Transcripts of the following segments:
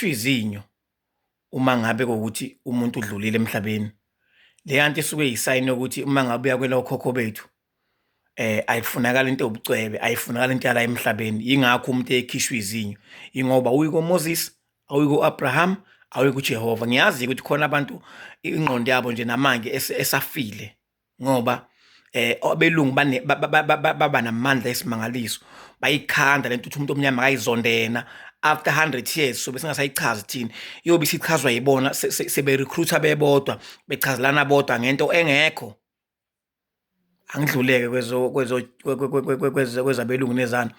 Izinyo uma ngabe kuwukuthi umuntu udlulile emhlabeni, leya nto isuke iyisayini yokuthi uma ngabe uya kwelokhokho bethu ayifunakali into ewubucwebe, ayifunakali into yala emhlabeni. Yingakho umuntu ekhishwa izinyo, yingoba awuyi koMoses, awuyi ko-Abraham, awuyi kuJehova. Ngiyazi-ke ukuthi khona abantu ingqondo yabo nje namanje esafile ngoba abelungu bane baba namandla esimangaliso bayikhanda lento ukuthi umuntu omnyama akayizondena after 100 years sobe singasayichazi thina iyobe isichazwa yibona sebe-recruiter bebodwa bechazelana bodwa ngento engekho. Angidluleke kwezo kwezo kwezabelungu nezana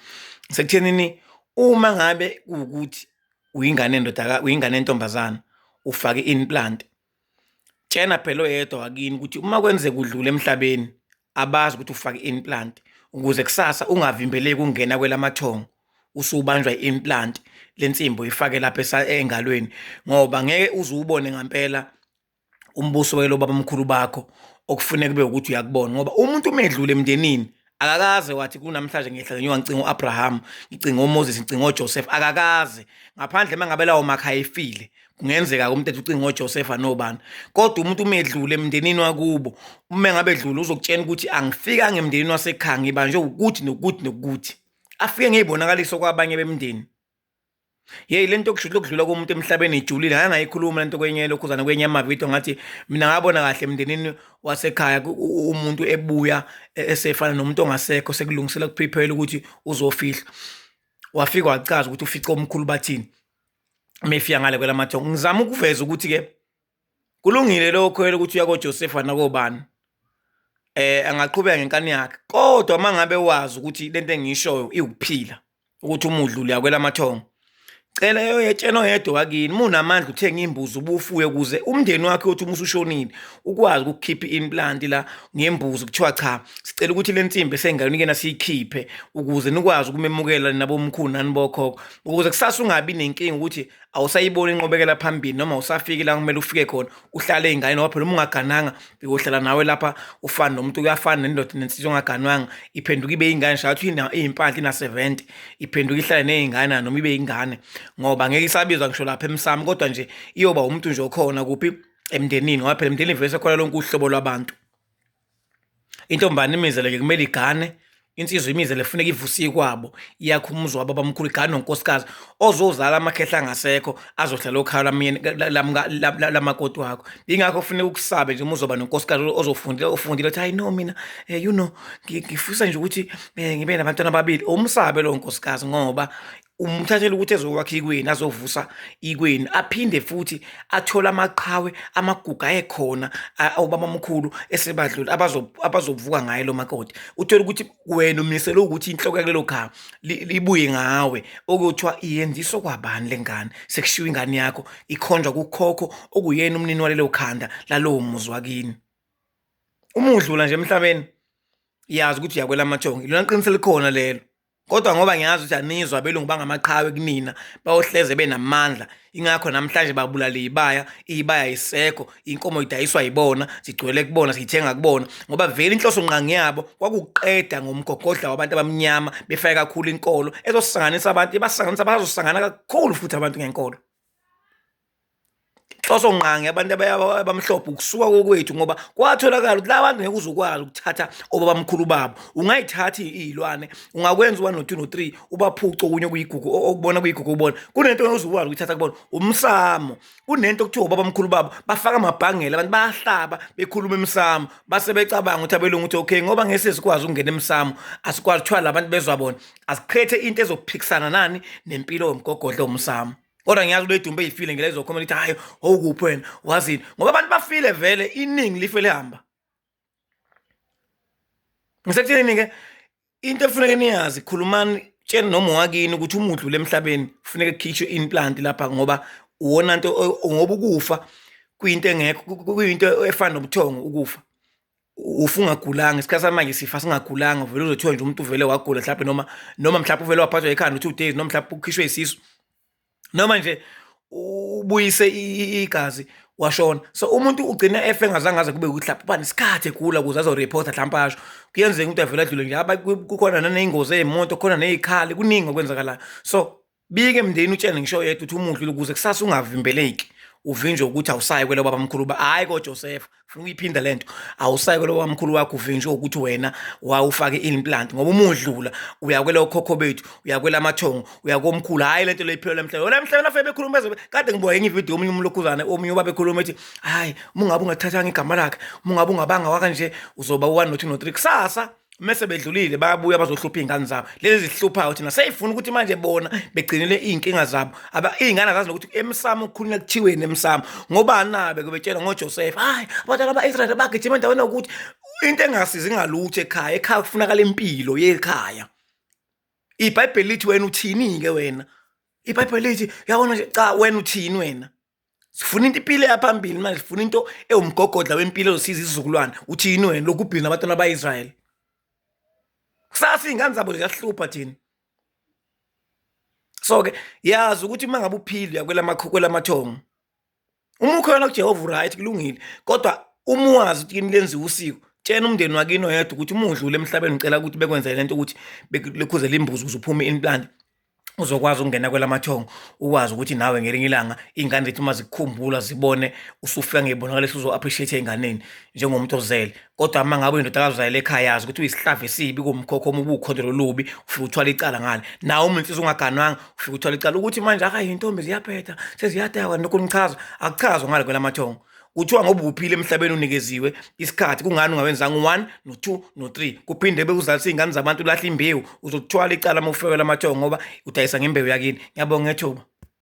sekuthenini uma ngabe kuwukuthi uyingane yendoda uyingane yentombazana ufake i-implant. Tshena phela oyedwa wakini ukuthi uma kwenzeka udlula emhlabeni abazi ukuthi ufake i-implant ukuze kusasa ungavimbeleki ukungena kwelamathongo usubanjwa i-implant lensimbi uyifake lapha engalweni ngoba ngeke uze uwubone ngampela umbuso welo babamkhulu bakho okufuneka kube ukuthi uyakubona ngoba umuntu uma edlule emndenini akakaze wathi kunamhlanje ngiyehla ngenyuka ngicinga u-Abraham ngicinga uMoses ngicinga uJoseph akakaze ngaphandle uma ngabe lawo makhaya efile kungenzeka umuntu ethi ucinga uJoseph nobani kodwa umuntu uma edlule emndenini wakubo uma ngabe edlule uzokutshena ukuthi angifikanga emndenini wasekhaya ngibanjwe ukuthi nokuthi nokuthi afike ngeyibonakaliso kwabanye bemndeni. Yeyi lento yokusho lokudlula komuntu emhlabeni ijulile ngake ngayikhuluma lento kwenye lokhuzana kwenye amavidiyo ngathi mina ngabona kahle emndenini wasekhaya umuntu ebuya esefana nomuntu ongasekho sekulungisela kuprepare ukuthi uzofihla wafika wachaza ukuthi ufice omkhulu bathini mefika ngale kwelamathongo. Ngizama ukuveza ukuthi-ke kulungile lokho ukuthi uya koJosefa nakobani angaqhubeka ngenkani yakhe kodwa uma ngabe wazi ukuthi lento engiyishoyo iwukuphila ukuthi uma udlula uya kwelamathongo cela oyetshena oyedwa wakini uma unamandla uthenge imbuzi ubufuye ukuze umndeni wakhe uthi uma usushonile ukwazi ukukhipha i-implant la ngembuzi kuthiwa cha sicela ukuthi le nsimbi esengalweni kena siyikhiphe ukuze nikwazi ukumemukela nabomkhulu nani bokhokho ukuze kusasa ungabi nenkinga ukuthi awusayiboni inqubekela phambili noma awusafiki la kumele ufike khona uhlale ey'nganeni ngoba phela uma ungagananga uyohlala nawe lapha ufana nomuntu kuyafana nendoda nensizwa ongaganwanga iphenduka ibe ingane shaya ukuthi iyimpahla ina-70 iphenduka ihlale ney'ngane noma ibe ingane ngoba ngeke isabizwa ngisho lapha emsamo kodwa nje iyoba umuntu nje okhona kuphi emndenini ngoba phela emndenini vele sekhona lonke uhlobo lwabantu. Intombane imizele ke kumele igane insizwa imizele funeka ivuse ikwabo iyakha umuzi wabo abamkhulu igane nonkosikazi ozozala amakhehla angasekho azohlala okhala lamakoti wakho. Ingakho kufuneka ukusabe nje uma uzoba nonkosikazi ozofundile ofundile othi hayi no mina you know ngifisa nje ukuthi ngibe nabantwana ababili. Umsabe lowo nkosikazi ngoba umthathela ukuthi ezokwakha ikweni azovusa ikweni aphinde futhi athole amaqhawe amagugu ayekhona obabamkhulu esebadlula abazovuka ngaye lo makoti. Uthole ukuthi wena umisele ukuthi inhloko yakulelo khaya libuye ngawe okuthiwa iyenziswa kwabani le ngane sekushiwo ingane yakho ikhonjwa kukhokho okuyena umnini walelo khanda lalowo muzi wakini. Uma udlula nje emhlabeni yazi ukuthi uyakwelamathongo ilona qiniso elikhona lelo. Kodwa ngoba ngiyazi ukuthi anizwa abelungu bangamaqhawe kunina bayohleze benamandla ingakho namhlanje babulala iy'baya iy'baya ayisekho inkomo idayiswa yibona zigcwele kubona siyithenga kubona ngoba vele inhloso ngqangi yabo kwakuqeda ngomgogodla wabantu abamnyama befake kakhulu inkolo ezosanganisa abantu ibasanganisa bazosangana kakhulu futhi abantu ngenkolo. Inhloso ngqangi abantu abamhlophe ukusuka kokwethu ngoba kwatholakala ukuthi laba bantu ngeke uze ukwazi ukuthatha obabamkhulu babo. Ungayithatha iy'lwane, ungakwenza u-one no-two no-three ubaphuce okunye okuyigugu okubona kuyigugu kubona. Kunento ongeke uze ukwazi ukuyithatha kubona, umsamo. Kunento okuthiwa obabamkhulu babo bafaka amabhangela abantu bayahlaba bekhuluma emsamo base becabanga ukuthi abelungu ukuthi okay ngoba ngeke sikwazi ukungena emsamo asikwazi kuthiwa la bantu bezwa bona asikhethe into ezophikisana nani nempilo yomgogodla womsamo. Kodwa ngiyazi kule dumbe eyifile ngile izokhomela ithi hayi owukuphi wena wazini ngoba abantu bafile vele iningi life lihamba. Ngisekutheni ke into efuneka niyazi khulumani tshela noma wakini ukuthi uma udlula emhlabeni kufuneka kukhishwe implant lapha ngoba uwona nto ngoba ukufa kuyinto engekho kuyinto efana nobuthongo ukufa. Ufa ungagulanga isikhathi samanje sifa singagulanga vele uzothiwa nje umuntu uvele wagula mhlawumbe noma noma mhlawumbe uvele waphathwa ikhanda u-2 days noma mhlawumbe ukhishwe isisu noma nje ubuyise igazi washona. So umuntu ugcina efe engazange aze kube ukuthi mhlawumbe uba nesikhathi egula ukuze azorephotha mhlawumbe asho. Kuyenzeka umuntu avele adlule nje kukhona naney'ngozi ey'moto kukhona ney'khali kuningi okwenzakalayo so. Bike emndeni utshele ngisho yedwa ukuthi umudlule ukuze kusasa ungavimbeleki uvinjwe ukuthi awusayi kwelo babamkhulu ba hayi koJoseph funa ukuyiphinda lento awusayi kwelo babamkhulu wakho uvinjwe ukuthi wena wawufake implant ngoba uma udlula uya kwelo khokho bethu uya kwelamathongo uya komkhulu hayi lento leyiphela emhlabeni wena emhlabeni afike bekhuluma beze kade ngibuka enye ivideo omunye umlokhuzane omunye ubaba ekhuluma ethi hayi uma ungabe ungathathanga igama lakhe uma ungabe ungabanga wakanje uzoba u-1 no-2 no-3 kusasa mese bedlulile bayabuya bazohlupha iy'ngane zabo lezi zihluphayo thina seyifuna ukuthi manje bona begcinele iy'nkinga zabo iy'ngane azazi nokuthi emsamo kukhulunywa kuthiweni emsamo ngobani nabe kubetshela ngoJoseph hayi abantwana ba-Israyeli bagijima endaweni yokuthi into engasizi ngalutho ekhaya ekhaya kufunakala impilo yekhaya iBhayibheli lithi wena uthini-ke wena iBhayibheli lithi yabona nje cha wena uthini wena sifuna into impilo yaphambili manje sifuna into ewumgogodla wempilo ezosiza isizukulwane uthini wena lokhu ubhizi nabantwana ba-Israyeli kusasa iy'ngane zabo ziyahlupha thina so-ke yazi ukuthi uma ngabe uphile uyakwelamathongo uma ukhona kuJehova uright kulungile kodwa uma wazi ukuthi kini lenziwa usiko tshena umndeni wakini oyedwa ukuthi uma udlule emhlabeni ucela ukuthi bekwenzele lento ukuthi bekhuzele imbuzi ukuze uphume implant uzokwazi ukungena kwelamathongo ukwazi ukuthi nawe ngelinye ilanga iy'ngane zethu uma zikukhumbula zibone usufika ngey'bonakaliso uzo-appreciate ey'nganeni njengomuntu ozele kodwa uma ngabe uyindodakazi uzayela ekhaya yazi ukuthi uyisihlava esibi kumkhokho omubi ukhonto lolubi ufike uthwala icala ngale nawe uma insizwa ungaganwanga ufike uthwala icala ukuthi manje akayi intombi ziyaphetha seziyadakwa lokhu nichaza akuchazwa ngale kwelamathongo kuthiwa ngoba uphile emhlabeni unikeziwe isikhathi kungani ungawenzanga u-one no-two no-three kuphinde bekuzalisa iy'ngane zabantu ulahla imbewu uzokuthwala icala uma ufekela amathongo ngoba udayisa ngembewu yakini ngiyabonga ngethuba.